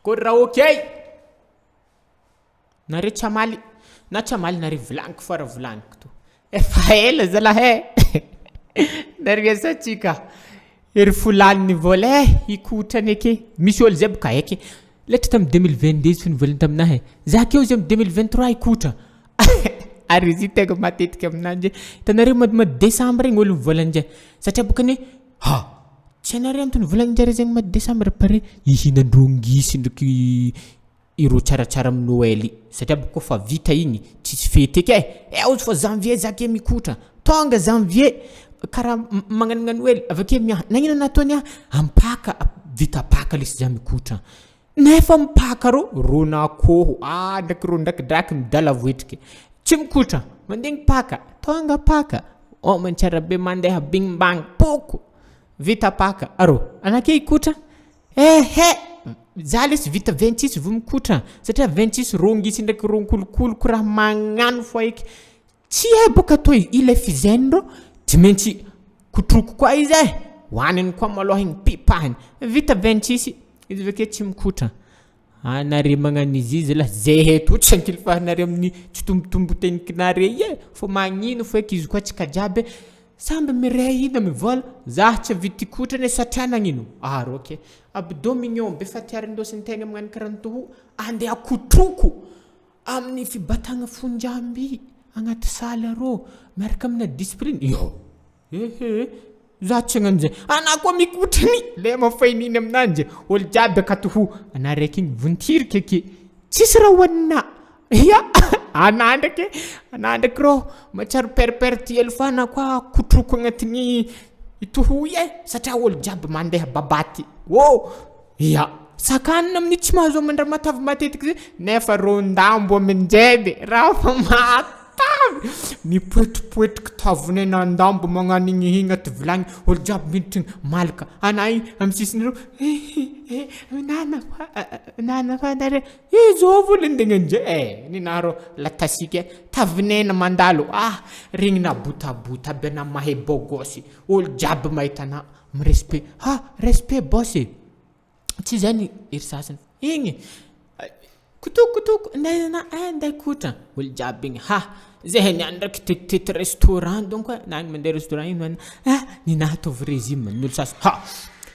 Akory raha ok? Nare tsy hamaly na tsy hamaly nare, volagniko fa raha volagniko to efa ela zalahy e, nariasantsika ery folany nivola e, hikotrana ake misy ôlo zay boka haiky letry tamin'ny 2022 izy fa nivolagna taminahy e, za akeo izy amin'ny 2023 hikotra ary izy io tegna matetiky aminanjy hitanareo mois de décembre igny olo mivola anjay satria bokany ha tsy hainareo antony volagninjare zegny mois de décembre pare ihinan-drô ngisy ndraiky ireo tsaratsara amin'ny Noely satria bôka kôfa vita igny tsisy fety eky e, eh ozy fa janvier za ke mikotra tonga janvier karaha magnanognano hely avake miaha nagnino nataony ah ampaka vita paka lesy za mikotra nefa mipaka rô rôn'akôho ah ndraiky rô ndraikidraiky midala voetriky tsy mikotra mandigny paka tonga paka homagna be mandeha bing bang poko vita paka arô anake hikotra ehe za lesy vita 26 vao mikotra satria 26 rô ngisy ndraiky rô kolokoloko raha magnano fô eky tsy hay boka atao ila fizainy rô tsy maintsy kotroko koa izy e hoaniny koa malôha igny pipahiny vita 26 izy avake tsy mikotra anare magnano izy io zalahy zahay tô tsy ankilifahanare amin'ny tsy tombotombo tenikinare io e fô magnino feky izy koa antsika jiaby samby miray hina mivôla za tsy havita hikotrana satria nagnino arô ke abdo mignon be fa tiary indesin-tegna magnano karaha tô andeha kotroko amin'ny fibatagna fonjamby agnaty saly arô miaraka amina discipline io ehe za tsy hagnano zay anah koa mikotrany le mafaininy aminanjy olo jiaby akato ho anah raiky igny vontiriky ake tsisy raha hoaninah ia anah ndraiky rô mahatsiaro periperte hely fa anah koa kotroko agnatin'ny toho io e satria olo jiaby mandeha babaty ô ia sakanina amin'ny tsy mahazo aman-draha matavy matetiky zay nefa rôn-dambo aminjay raha fa matavy mipoetripoetriky tavinay nandambo magnano igny igny agnaty vilagny olo jiaby miditry malaka anah igny amy sisiny reo nana fa nana fa nare izôvy olo andeha hagnano e ninahy rô latasika e tavin'hena mandalo ah regny nabotabota aby anah mahay beau gosse olo jiaby mahita anah mi-respect ah respect boss e tsy zany ery sasany igny kotokotoko andeha anah andeha hikotra olo jiaby igny ha zahay niany ndraiky tetitety restaurant donc e na agny mandeha restaurant ino hoanina ah ninahy ataovy régime ny olo sasany ha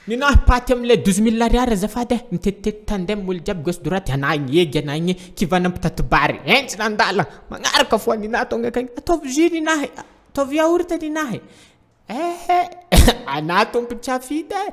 ninahy paty amle 12 000 ariary azafady e mitetitety tandem olo jiaby gauche droite anah igny egy anah igny kivana mpitati-bary henjana andala magnaraka fô ninahy tonga akagny ataovy jus ninahy, ataovy yaourt ninahy ehe anah tompon-tsafidy e.